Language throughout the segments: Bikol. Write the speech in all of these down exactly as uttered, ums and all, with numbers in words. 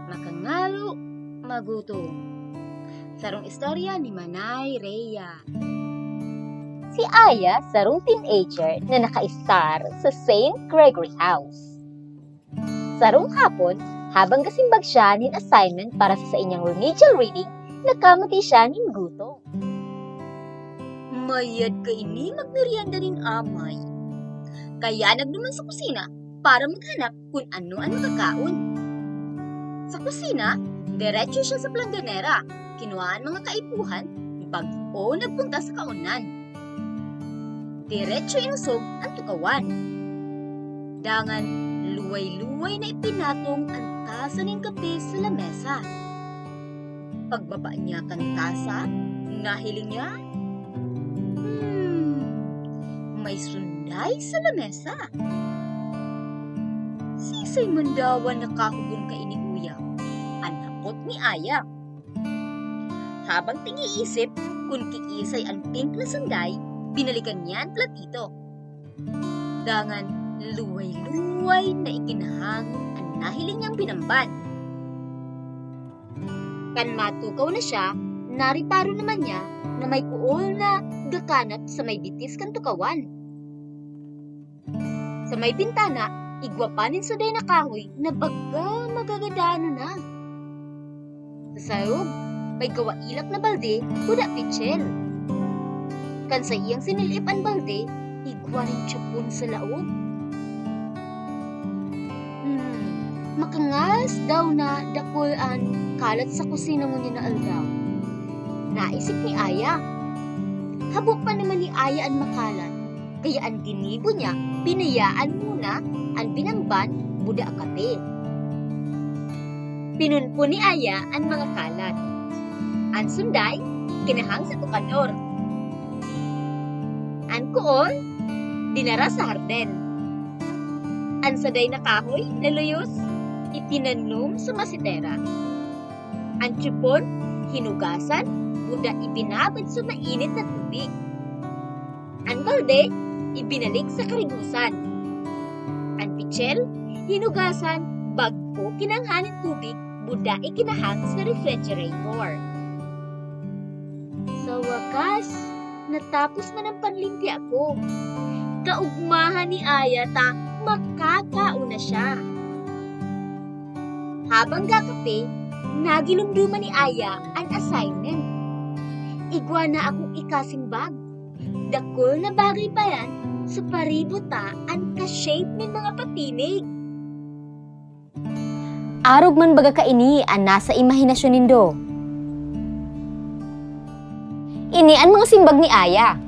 Makangalo, magutom. Sarong istorya ni Manay Rhea. Si Aya, sarong teenager na naka-estar sa Saint Gregory House. Sarong hapon, habang gasimbag siya nin assignment para sa saiyang remedial reading, nakamati siya nin gutom. Mayad kaini magmerienda nin amay. Kaya nagduman sa kusina para maghanap kun ano an makakaon. Sa kusina, diretso siya sa planggana, kinua an mga kaipuhan, bag-o nagpunta sa kaonan. Diretso inosog an tukawan. Dangan, luway-luway na ipinatong an tasa nin kape sa lamesa. Pagbaba niya kan tasa, nahiling niya, Hmm, may sunday sa lamesa. Siisay man daw an nakahugon kaini, uya? An hapot ni Aya. Habang nag-iisip kun kiisay an pink na sunday, binalikan niya an platito. Dangan, luway-luway na ikinahang an nahiling niyang binamban. Kan matukaw na siya, nareparo naman niya na may kuol na gakanap sa may bitis kan tukawan. Sa may bintana, igwa pa nin sunday na kahoy na baga magagadano na. Sa saog, may kawailak na balde, kuda pitsil. Kan saiyang sinil-ip an balde, igwa nin tiyapon sa laog. Hmm, makangalas daw na dakul an kalat sa kusina ngunyan na aldaw. Naisip ni Aya. Habo pa naman ni Aya an makalat, kaya an ginibo niya, binayaan muna an binamban buda kape. Pinunpon ni Aya an mga kalat. An sunday, kinahang sa tukador. An kuol, dinara sa harden. An sunday na kahoy na luyos, itinanom sa masetera. An tiyapon, hinugasan, buda ibinabad sa mainit na tubig. An balde, ibinalik sa karigosan. An pitsil, hinugasan, bag-o kinanghan nin tubig, buda ikinahang sa refrigerator. Sa wakas, natapos man an panlimpya ko. Kaugmahan ni Aya ta makakaon na siya. Habang gakape, nagilumduman ni Aya an assignment. Igwa na akong ikasimbag. Dakul na bagay pa yan sa paribo ta an ka-shape nin mga patinig. Arog man baga kaini an nasa imahinasyon nindo. Ini an mga simbag ni Aya.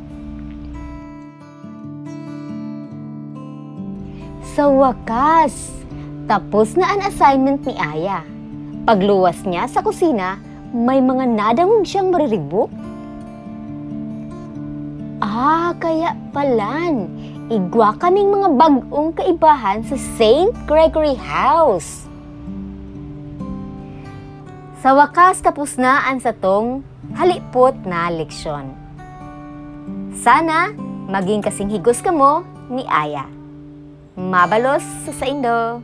Sa wakas, tapos na an assignment ni Aya. Pagluwas niya sa kusina, may mga nadangog siyang mariribok. Ah, kaya palan, igwa kaming mga bag-ong kaibahan sa Saint Gregory House. Sa wakas, tapos na an satong halipot na leksyon. Sana maging kasing higos kamo ni Aya. Mabalos sa saindo!